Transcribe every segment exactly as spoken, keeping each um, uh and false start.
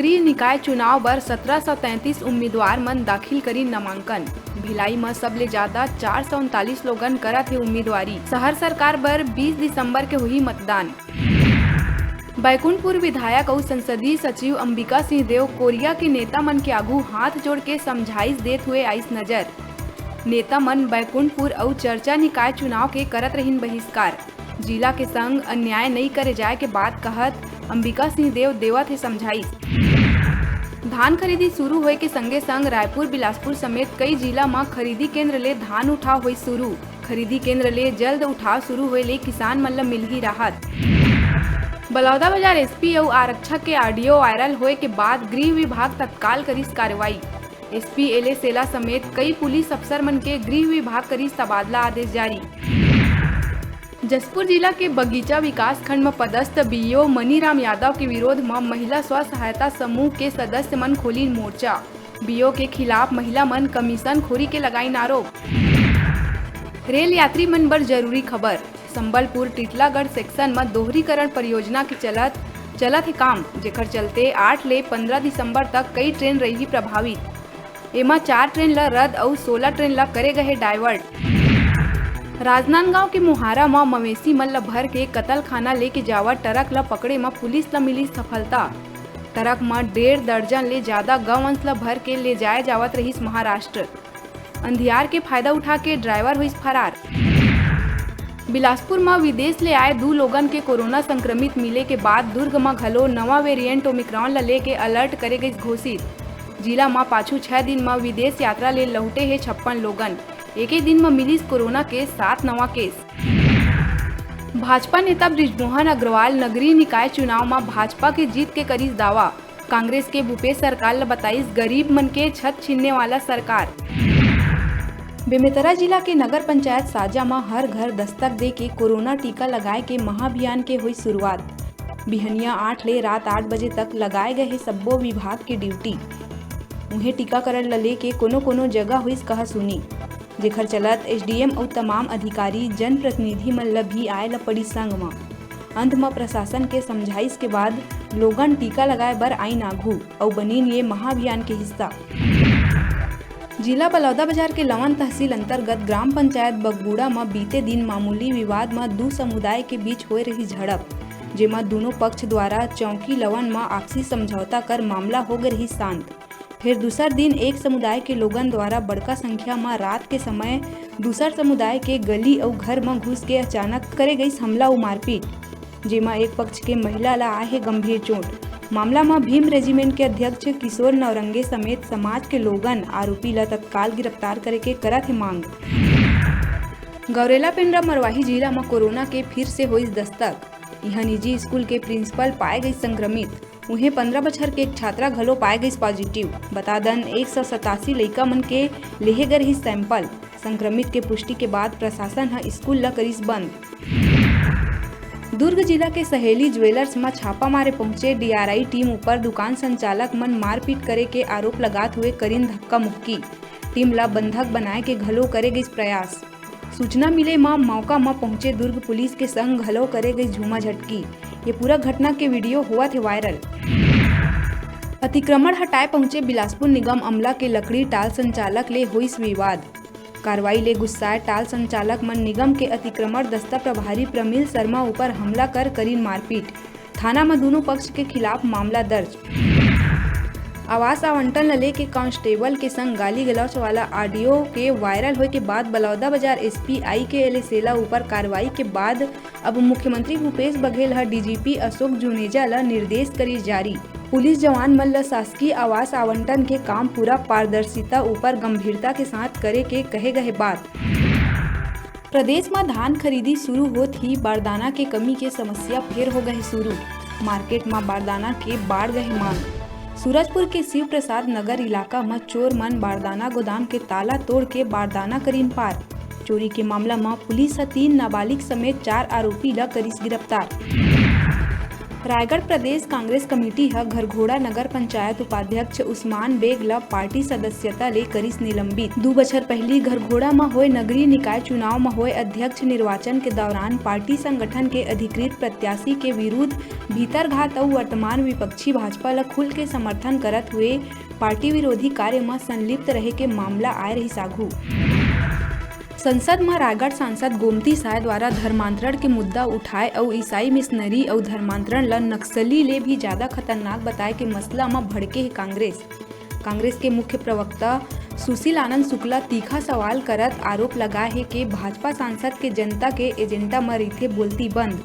नगरीय निकाय चुनाव बर सत्रह सौ तैंतीस उम्मीदवार मन दाखिल करिन नामांकन। भिलाई म सबले ज्यादा चार सौ उनतालीस लोगन करत हे उम्मीदवारी। शहर सरकार बर बीस दिसंबर के होही मतदान। बैकुंठपुर विधायक अउ संसदीय सचिव अंबिका सिंह देव कोरिया के नेता मन के आगू हाथ जोड़ के समझाइश देत हुए आइस नजर। नेता मन बैकुंठपुर अउ चर्चा निकाय चुनाव के करत रहिन बहिष्कार। जिला के संग अन्याय नइ करे जाय के बात कहत अंबिका सिंह देव देवत हे समझाइश। धान खरीदी शुरू होए के संगे संग रायपुर, बिलासपुर समेत कई जिला म खरीदी केंद्र ले धान उठाव होइस शुरू। खरीदी केंद्र ले जल्द उठाव शुरू होए ले किसान मन ल मिलही राहत। बलौदाबाजार एसपी अउ आरक्षक के ऑडियो वायरल होए के बाद गृह विभाग तत्काल करिस कार्रवाई। एसपी एले सेला समेत कई पुलिस अफसर मन के गृह विभाग करिस तबादला आदेश जारी। जशपुर जिला के बगीचा विकास खंड म पदस्थ बीओ मनीराम यादव के विरोध म महिला स्व सहायता समूह के सदस्य मन खोलिन मोर्चा। बीओ के खिलाफ महिला मन कमीशन खोरी के लगाइन आरोप। रेल यात्री मन बर जरूरी खबर। संबलपुर टिटलागढ़ सेक्शन म दोहरीकरण परियोजना के चलत, चलत हे काम, जेकर चलते आठ ले पंद्रह दिसंबर तक कई ट्रेन रही प्रभावित। एमा चार ट्रेन ल रद्द अउ सोलह ट्रेन ल करे गए हे डायवर्ट। राजनांदगांव के मोहारा म मवेशी मन ल भर के कतलखाना लेके जावत ट्रक ल पकड़े म पुलिस ल मिली सफलता। ट्रक म डेढ़ दर्जन ले ज्यादा गौवंश ल भर के ले जाए जावत रहिस महाराष्ट्र। अंधियार के फायदा उठा के ड्राइवर होइस फरार। बिलासपुर म विदेश ले आए दू लोगन के कोरोना संक्रमित मिले के बाद दुर्ग म घलो नवा वेरिएंट ओमिक्रॉन ल लेके अलर्ट करे गइस घोषित। जिला म पाछू छह दिन म विदेश यात्रा ले लहुटे हे छप्पन लोगन। एके दिन म मिलिस कोरोना के सात नवा केस। भाजपा नेता बृजमोहन अग्रवाल नगरीय निकाय चुनाव म भाजपा के जीत के करिस दावा। कांग्रेस के भूपेश सरकार ल बताइस गरीब मन के छत छीनने वाला सरकार। बेमेतरा जिला के नगर पंचायत साजा म हर घर दस्तक दे के कोरोना टीका लगाए के महाअभियान के होइस शुरुआत। बिहनिया आठ ले रात आठ बजे तक लगाए गए हे सब्बो विभाग के ड्यूटी। उहें, टीकाकरण ल लेके कोनो-कोनो जगह होइस कहासुनी, जेखर चलत एसडीएम अउ तमाम अधिकारी, जनप्रतिनिधि मन ल भी आए ल पड़ी संग म। अंत म प्रशासन के समझाइश के बाद लोगन टीका लगाए बर आइन आघू अउ बनिन ये महाअभियान के हिस्सा। जिला बलौदाबाजार के लवन तहसील अंतर्गत ग्राम पंचायत बगगुड़ा म बीते दिन मामूली विवाद म दू समुदाय के बीच होए रही झड़प, जेमा दूनों पक्ष द्वारा चौकी लवन म आपसी समझौता कर मामला हो गे रही शांत। फेर दूसर दिन एक समुदाय के लोगन द्वारा बड़का संख्या म रात के समय दूसर समुदाय के गली अउ घर म घुस के अचानक करे गइस हमला अउ मारपीट, जेमा एक पक्ष के महिला ला आहे गंभीर चोट। मामला म भीम रेजिमेंट के अध्यक्ष किशोर नौरंगे समेत समाज के लोगन आरोपी ला तत्काल गिरफ्तार करे के करत हे मांग। गौरेला पेंड्रा मरवाही जिला म कोरोना के फिर से होइस दस्तक। इहां निजी स्कूल के प्रिंसिपल पाए गइस संक्रमित। उहें, पंद्रह बछर के एक छात्रा घलो पाए गइस पॉजिटिव। बता दन, एक सौ सतासी लइका मन के लेहे गे रहिस सैंपल। संक्रमित के पुष्टि के बाद प्रशासन ह स्कूल ल करिस बंद। दुर्ग जिला के सहेली ज्वेलर्स म छापा मारे पहुंचे डीआरआई टीम ऊपर दुकान संचालक मन मारपीट करे के आरोप लगात हुए करिन धक्का मुक्की। टीम ल बंधक बनाए के घलो करे गइस प्रयास। सूचना मिले म मौका म पहुंचे दुर्ग पुलिस के संग घलो करे गइस झूमा झटकी। ये पूरा घटना के वीडियो होवत हे वायरल। अतिक्रमण हटाए पहुंचे बिलासपुर निगम अमला के लकड़ी टाल संचालक ले होइस विवाद। कार्रवाई ले गुस्साए टाल संचालक मन निगम के अतिक्रमण दस्ता प्रभारी प्रमिल शर्मा ऊपर हमला कर करिन मारपीट। थाना म दूनों पक्ष के खिलाफ मामला दर्ज। आवास आवंटन ल लेके कांस्टेबल के संग गाली गलौच वाला ऑडियो के वायरल होए के बाद बलौदाबाजार एसपी आई के एलेसेला ऊपर कार्रवाई के बाद अब मुख्यमंत्री भूपेश बघेल ह डीजीपी अशोक जुनेजा ल निर्देश करिस जारी। पुलिस जवान मन ल शासकीय आवास आवंटन के काम पूरा पारदर्शिता ऊपर गंभीरता के साथ करे के कहे गए बात। प्रदेश म धान खरीदी शुरू होत ही बारदाना के कमी के समस्या फेर हो गए शुरू। मार्केट म बारदाना के बाढ़ गए मांग। सूरजपुर के शिव प्रसाद नगर इलाका म चोर मन बारदाना गोदाम के ताला तोड़ के बारदाना करिन पार। चोरी के मामला म पुलिस ह तीन नाबालिग समेत चार आरोपी ल करिस गिरफ्तार। रायगढ़ प्रदेश कांग्रेस कमेटी ह घरघोड़ा नगर पंचायत उपाध्यक्ष उस्मान बेग ल पार्टी सदस्यता ले करिस निलंबित। दू बछर पहिली घरघोड़ा म होए नगरीय निकाय चुनाव म होए अध्यक्ष निर्वाचन के दौरान पार्टी संगठन के अधिकृत प्रत्याशी के विरुद्ध भीतरघात अउ वर्तमान विपक्षी भाजपा ल खुल के समर्थन करत हुए पार्टी विरोधी कार्य म संलिप्त रहे के मामला आए रहिस आघू। संसद म रायगढ़ सांसद गोमती साय द्वारा धर्मांतरण के मुद्दा उठाए अउ ईसाई मिशनरी अउ धर्मांतरण ल नक्सली ले भी ज्यादा खतरनाक बताए के मसला म भड़के हे कांग्रेस। कांग्रेस के मुख्य प्रवक्ता सुशील आनंद शुक्ला तीखा सवाल करत आरोप लगाए हे के भाजपा सांसद के जनता के एजेंडा म रहिथे बोलती बंद।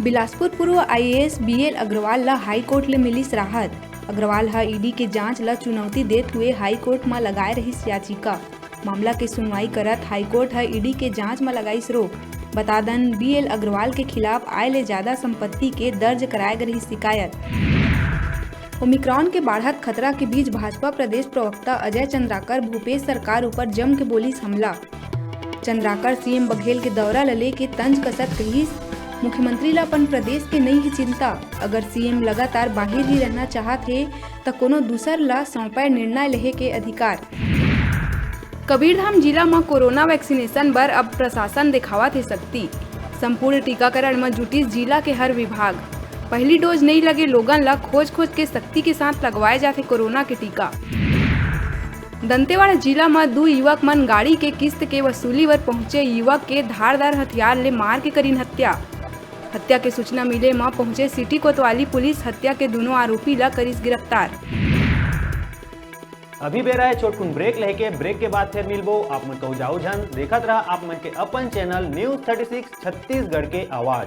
बिलासपुर पूर्व आईएएस बीएल अग्रवाल ल हाईकोर्ट ले मिलिस राहत। अग्रवाल ह ईडी के जांच ल चुनौती देत हुए हाईकोर्ट म लगाए रहिस याचिका। मामला के सुनवाई करत हाईकोर्ट ह ईडी के जांच म लगाइस रोक। बता दन, बीएल अग्रवाल के खिलाफ आय ले ज्यादा संपत्ति के दर्ज कराए गे रहिस शिकायत। ओमिक्रॉन के बाढ़त खतरा के बीच भाजपा प्रदेश प्रवक्ता अजय चंद्राकर भूपेश सरकार ऊपर जम के बोलिस हमला। चंद्राकर सीएम बघेल के दौरा ल लेके तंज कसत कहिस, मुख्यमंत्री ल अपन प्रदेश के नइ हे चिंता, अगर सीएम लगातार बाहिर ही रहना चाहत हे, त कोनो दूसर ल सौंपय निर्णय लेहे के अधिकार। कबीरधाम जिला म कोरोना वैक्सीनेशन बर अब प्रशासन देखावत हे शक्ति। संपूर्ण टीकाकरण म जुटिस जिला के हर विभाग। पहली डोज नइ लगे लोगन ल खोज-खोज के शक्ति के साथ लगवाए जाथे कोरोना के टीका। दंतेवाड़ा जिला म दू युवक मन गाड़ी के किस्त के वसूली बर पहुंचे युवक के धारदार हथियार ले मार के करिन हत्या। हत्या के सूचना मिले म पहुंचे सिटी कोतवाली पुलिस हत्या के दूनों आरोपी ल करिस गिरफ्तार। अभी बेरा हे छोटकुन ब्रेक लेके, ब्रेक के बाद फिर मिलबो। आप मन कहू जाओ झन, देखत रहा आप मन के अपन channel news thirty six Chhattisgarh के आवाज।